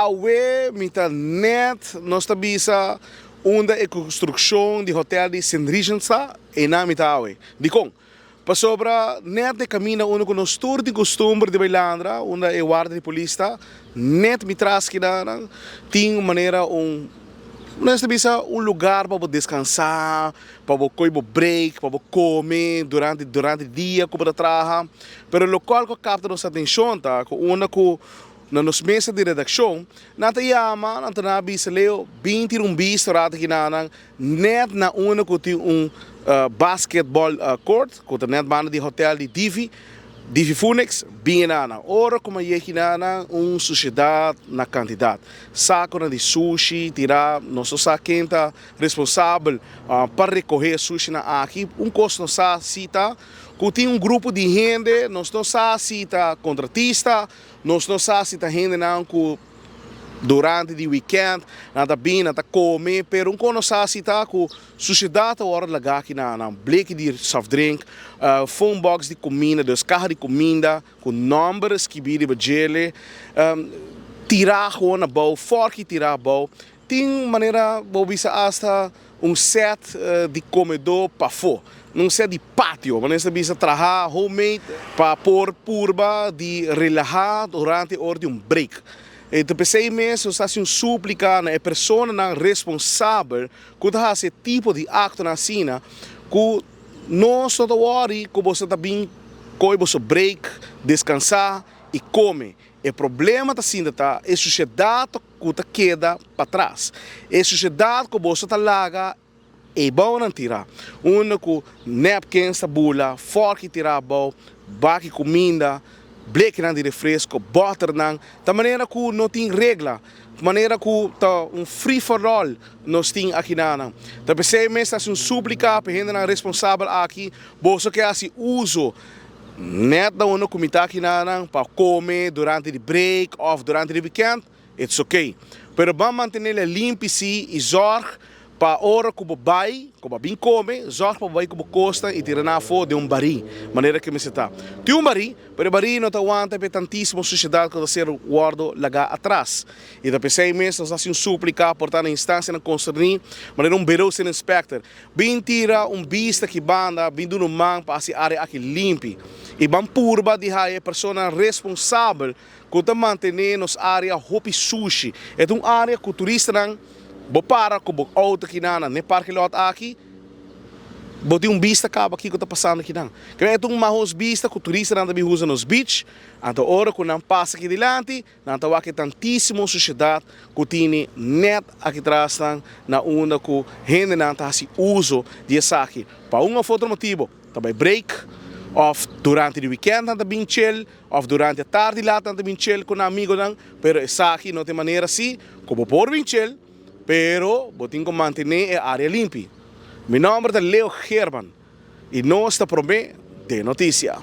Awe mi ta net, nos ta bisa, unda e construccion di hotel di Sint Regent ta, eynan mi ta awe. Dicon? Pasobra net e caminda unda cu nos tur tin costumber di bay landra, unda e warda di polis ta, net mi tras kidanan tin manera un, nos ta bisa un lugar pa bo descansa, pa bo coy bo break, pa bo come durante durante dia cu bo ta traha. Pero locual cu a capta nos atencion ta cu unda cu na nos mesa di redaccion nan ta yama, nan ta na bisa, Leo, bin tira un bista rato kinanan. Net na unda ku tin un basketball court ku ta net banda di hotel di Divi, Divi Phoenix, bin e nana. Ora ku mi a yegi nana un sushedat na kantidat. Sakonan di sushi tirá, nos no sa ken ta responsabel pa rekohé e sushinan aki. Un kos nos sa si ta ku tin un grupo di hende, nos no sa si ta kontratista, nos no sa si ta hendenan ku. Durante di weekend nan ta bin, nan ta come, pero un kono sa si ta cu suciedad ta worde laga aki na nan bleki di soft drink, phone box di cuminda, dus caha di cuminda cu nomber skibi riba djele, tira gewoon abou, forki tira abou, tin manera bo bisa hasta un set di comedor pafo, un set di patio, manera ta bisa traha homemade pa por purba di relaha durante ora di un break. E ta pesey mes nos ta haci un suplica na e personanan responsabel cu ta haci e tipo di actonan asina cu nos no ta worry cu boso ta bin coy boso break, descansa y come. E problema ta sinta ta e suciedad ku ta keda patras. E sushedat ku boso ta laga ei bounan tirá, unda ku napkins ta bula, fòrki tirá abou, baki kuminda, blekinan di refresko, bòternan, ta manera ku no tin regla, manera ku ta un free for all nos tin akinanan. Ta p'esei mes ta hasi un súplika pa e hendenan responsabel aki, boso ke hasi uso nèt na unda ku mi ta akinanan pa kome durante di break òf durante di wikènt, It's ok. Pero ban mantenele limpi si y zorg pa ora cu bo bay, cu bo a bin come, zorg pa bo bay cu bo cosnan y tira nan afo den un barí, manera cu mester ta. Tin un barí, pero e barí no ta wanta pa e tantisimo suciedad cu ta ser wordo laga atras. Y ta p'esey mes nos ta haci un suplica por ta na instancianan concerni, manera un bureausinspector, bin tira un bista aki banda, bin duna un man pa haci e area aki limpi. Y ban purba di haya e personanan responsabel ku ta mantené nos área hopi sushi. E ta un área ku turistanan bo para ku bo outo kinan na e parking lot aki, bo tin un bista kaba kiko ta pasando kinan. Kende e ta un mahos bista ku turistanan ta bin usa nos beach, anto ora ku nan pasa aki dilanti, nan ta wak e tantísimo sushedat ku tini nèt aki tras nan na unda ku hendenan ta hasi uso di esaki pa un òf otro motibu, ta bai break òf durante di wikènt nan ta bin chill. Of durante e tardi laat nan ta bin chel cu nan amigonan, pero esaki no ta e manera si cu bo por bin chel, pero bo tin cu mantene e area limpi. Mi nomber ta Leo Geerman y nos ta prome den noticia.